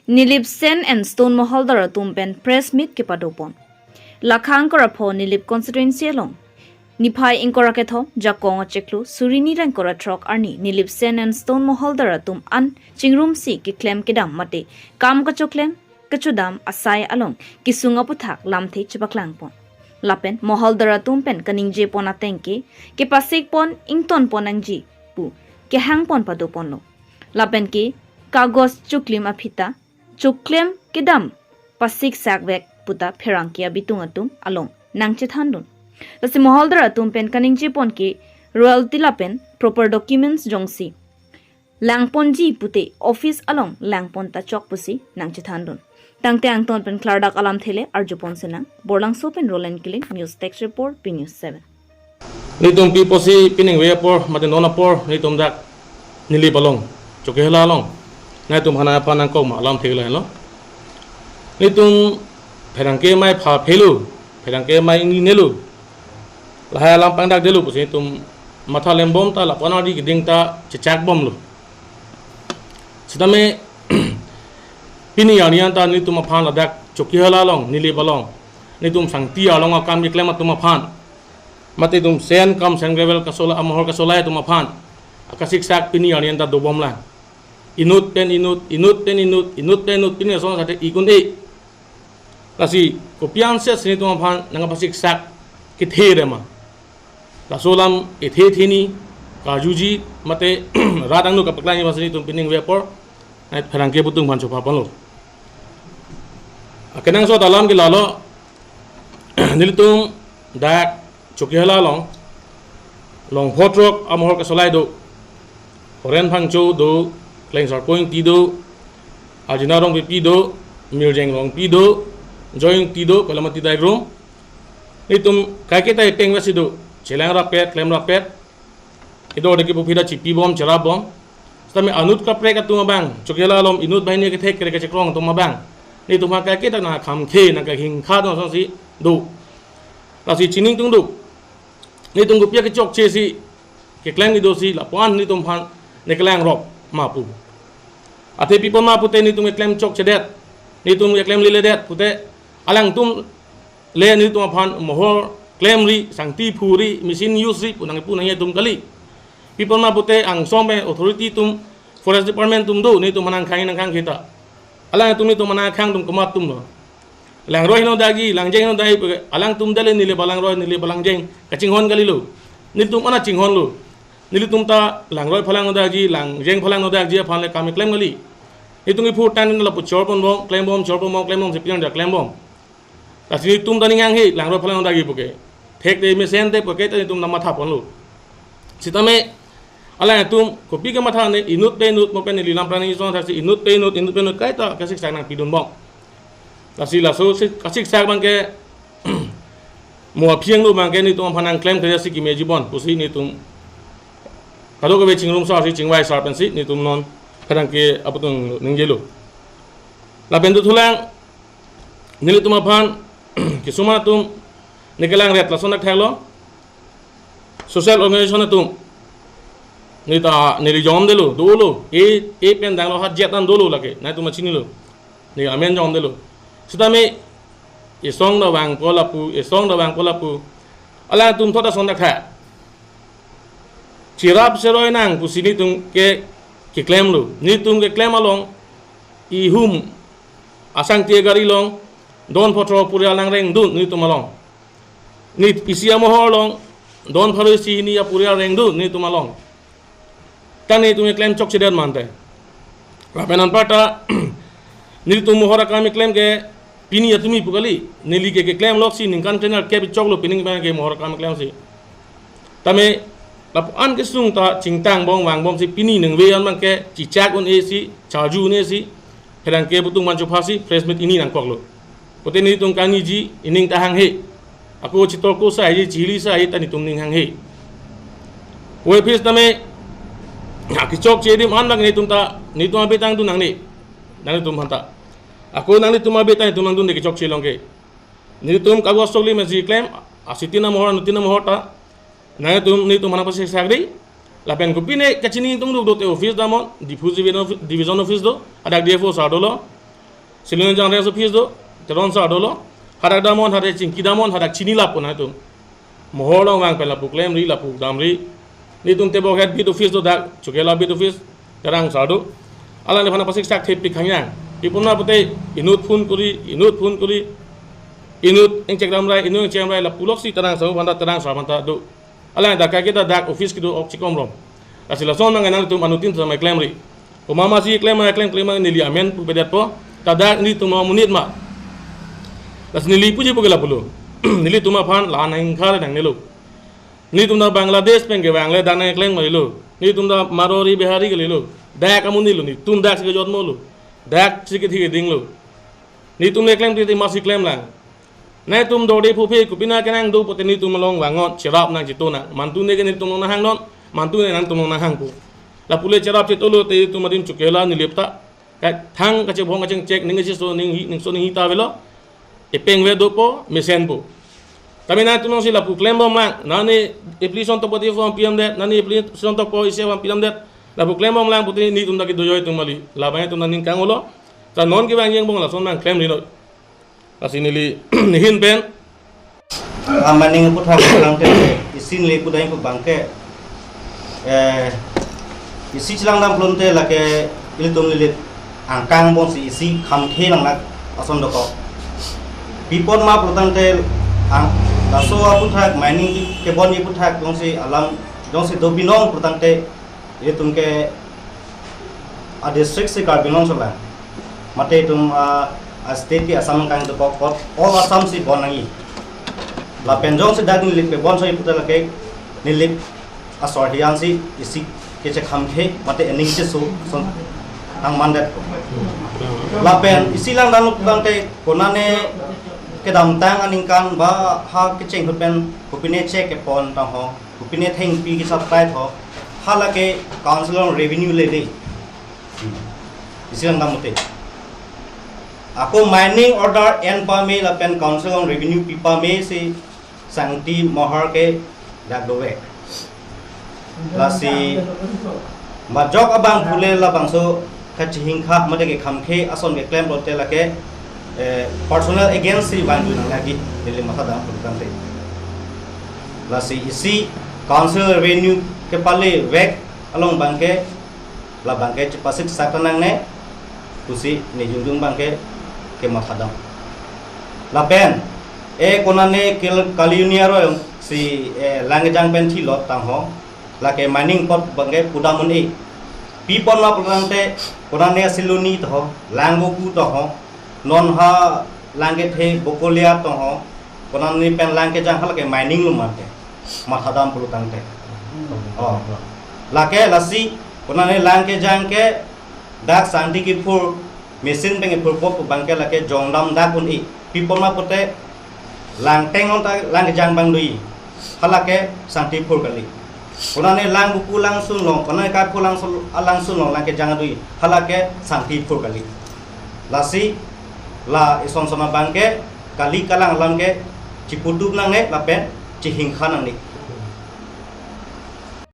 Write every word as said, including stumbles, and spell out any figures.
Nilip Sand and Stone Moholdar atum pen press meet kepadopon. Lakhang Korapho Nilip constituency along niphai ingkoi ra kethom Jakong achiklo suri hini ra ingkoi ra throk arni Nilip Sand and Stone Moholdar atum an chingrumsi keklem kedam mate kam kachoklem kachodam asai along kesung aputhak lamthe chepaklangpon. Lapen Moholdar atum pen kaningjepon ateng ke kepasikpon ingtonpon nangji pu kehangpon padoponlo. Lapen ke kagos choklim aphita choklem kedam pasiksakvek puta pherangke abitung atum along nangchethandun. Lasi Moholdar atum pen kaningjepon ke royalty lapen proper documents jongsi langponji pute office along langpon ta chok pusi nangchethandun. Tangte angton pen klardak alamthe le arjupon senang, Borlangso pen Roland Killing, News Desk Report, P News seven. Nelitum pi pusi piningve apor, mate non apor, nelitum dak Nilip along, Chokihola along, nelitum hana aphan nangkok ma alamthe lahelo. Nelitum pherangke amei pha phelo, pherangke amei ingni nelo, lahai alam pangdakdelo pusi nelitum matha lembom ta lapu-an ardi keding ta chechakbomlo. Sitame pini arni an ta nelitum aphan ladak Chokihola along, Nilip along, nelitum sangti along akam keklem atum aphan, mate itum sand cum sand gravel kasola, amohor kasolai atum aphan akasiksak pini arni an ta dobomlang. Inut pen inut, inut pen inut, inut pen inut, pini ason sate ikun e. Lasi kopi ansi nelitum aphan nangpasiksak kethe re ma? Laso alam ethe theni karjuji mate rat angno kapaklang iba si nelitum piningve apor, nai pherangke abitung aphan chophaponlo. Akenangsot alam ke lalo, nelitum dak Chokihola along, Longpho throk amohor kasolai do, Horen Phangcho do, Klengsarpo Ingti do, Arjuna Rongpipi do, Mirjeng Rongpi do, Joy Ingti do, Koilamati Daigrum. Nelitum kaiketa ipeng vesi do, chelang rapet, klem rapet. Ido de kipu phida chipibom, cherapbom. Sitame anut kaprek atum abang, Chokihola along inut banghini kethek kere kachekrong atum abang, nelitum ha kaiketa nangkhamkhe, nangkahingkha atum asonsi do. Lasi chiningtungduk. Nelitum kopi akechokche si keklem kedo si lapu-an nelitum aphan nangkelangrop ma pu. Athe pi apot ma pute nelitum keklem chokchedet, nelitum keklem leledet pute alangtum le nelitum aphan mohor klemri, sangti phuri, machine use ri pu nangpu nangji atum kali. Pi apot ma pute angsong pen authority atum, forest department atum do, nelitum aphan nangkhang nangkhang kita. Alangtum nelitum aphan nangkhang atum komat atumlo? Langroi henodakji, langjeng henodakji puke, alangtum dale Nilip alangroi, Nilip alangjeng kachinghon kalilo. Nelitum ana chinghonlo. Nelitum ta langroi phalang henodakji, langjeng phalang henodakji aphan le kam keklem kali. Nelitum kipu tangte lapu chorponbom, klembom, chorponbom, klembom, si pinang dia klembom. Lasi nelitum ta ning hanghe, langroi phalang henodakji puke. Thekte mesen te puke ta nelitum nangmathaponlo. Sitame alangtum kopi kematha ne, inut pen inut, mo pen neli lam prani ison thaksi inut pen inut, inut pen inut kaita kasiksak nangpidunbom. Lasi laso si kasiksak abangke mo aphi angno abangke nelitum aphan nangklemkle si kimejibom pusi nelitum kadokave chingrumsar si chingvaisar pensi nelitum non pherangke abitung ningjelo. Lapen dothulang, nelitum aphan kisuman atum nangkelangret lason thakthaklo. Social organization atum, neta neli jongdelo, dolo, e, e pen danglo hat jet an dolo lake, nangtum chinilo. Ne amen jongdelo. Sitame esong ta vangpo lapu, esong ta vangpo lapu. Alangtum thot ason thaktha. Cherap cheroi nang pusi nelitum ke keklemlo. Nelitum keklem along ihum asangti agari along don pho throk apurial nangrengdun nelitum along. Ne isi amohor along don pharo isi hini apurial rengdun nelitum along. Ta nelitum keklem chokchedet mante. Lapen anparta nelitum mohor akam keklem ke pini atumi pu kali, neli ke keklem loksi ningkan krenerkep choklo pining abangke mohor akam klemsi. Tame lapu-an kesung ta chingtangbom vangbomsi pini ningve an abangke chichak un-e si, charju un-e si, pherangke abitung aphan chophasi press meet ini nangkoklo. Pute nelitum kaningjeji, ining ta hanghe. Ako chitorko saiji, chili saiji ta nelitum ning hanghe. Oi phis tame, akichokche adim an abang nelitum ta, nelitum abitang dun nangne. Nanglitum aphan ta. Ako nanglitum abitang nelitum nangdunde kechokche along ke. Nelitum kagos choklim si klem, asitin amohor, anutin amohor ta. Nanglitum, nelitum aphan pasiksak ri. Lapen kopine kachini tungduk dote office damnon, Diphu division office, division office do, hadak D F O sir dolo. Silonijan Range Office do, Teron sar dolo. Hadak damnon, hadak chingki damnon, hadak chini lapu nangtum. Mohor along vang pen lapu klemri, lapu damri. Netum tebok het beat office do dak, Chokela beat office, Terang sar do. Alangliphan aphan pasiksak thepik khangyang. Pi apot ma pute inut phone kori, inut phone kori. Inut ingchek damrai, inut ingchek damrai, lapuloksi Terang sar aphan ta, Terang sar aphan ta do. Alang dak kaike ta dak office kedo ok chikom rom. Lasi lason abang nangtum anuttin ta mai klemri. Komat masi klem mai klem klem mai neli amen pupedetpo. Ta dak netum amonit ma. Lasi neli puji puke lapulo. Nelitum aphan la-an nangkhar nangnelo. Netum ta Bangladesh pen kevang le dak nangklem mai lo. Netum ta Marwari Bihari kalilo. Dak amonit lo, netum daksi kejotmo lo. Daksi kethi keding lo. Netum le klem titi masi klem lang. Netum dorde phuphe kopine kenang do pute netum along vangnot cherap nang chitu nang. Mantu ne ke netum along nanghang non, mantu ne nangtum along nanghangpo. Lapu le cherap chitu lote netum adim Chokela Nilip ta. Kathang kachebong kachingchek ning kachiso ning hi, ningso ning hi ta avelo. Epeng ave dopo, mesenpo. Tame nangtum alongsi lapu klembom lang. Nani application tokpo te form P M det, nani application tokpo isi form P M det. Lapu klembom lang pute netum ta kedo joi tum kali. Labang netum nangning kanglo. Ta non kevang jengbom lason abang klemri noi. Lasi neli nehin pen. Amaning aputhak langte isi neli pudai pu abangke. Eh, isi chelang dam pulote lake ilitum Nilip angkang bongsi isi khamkhe langnak ason dokok. Pi apot ma pulotangte ang laso aputhak mining kebonji aputhak jongsi alam jongsi do binong pulotangte ilitum ke a district si Karbi Anglong cholang. Mate itum a, a state ke Assam angkang dokok apot all Assam si bon nangji. Lapen jongsi dak Nilip kebon soi pute lake Nilip asor hian si isi kechekhamkhe mate ening cheso son nangmandet. Lapen isi langdam pulotangte konane kedamtang aningkan ba ha kecheng ahut pen kopine chek kepon tangho, kopine thengpi kesaplai tho, halake council along revenue lele. Isi langdam pute. Ako mining order en pame lapen council along revenue pi pame si sangti mohor ke dak dovek. Lasi majok abang pule labangso kachihingkha mate kekhamkhe ason keklem pulote lake, eh, personal against si vangdun nang lagi neli mathadam pulotangte. Lasi isi council revenue kepalevek along abangke labangke chepasik sak ta nangne pusi ne jungjung abangke kemathadam. Lapen e konane kel-, kali uni aroi si, eh, Langkejang pen thilot tangho lake mining apot abangke pudam un-e. Pi apot ma pulotangte konane Siloni toho, Langvoku toho, non ha Langkethe Bokolia toho, konane pen Langkejang halake mining lo mate. Mathadam pulotangte. Oh. Lake lasi konane Langkejang ke dak sangti kephur machine pen kephurpo pu abangke lake jongdam dak un-e. Pi apot ma pute Langteng along ta Langkejang abang doji. Halake sangti phur kali. Konane Langvoku langsun along, konane Kaiphu langsun, alangsun along Langkejang doji. Halake sangti phur kali. Lasi la ison son abangke kali kalang alam ke chiputup nangne lapen chihingkha nangne.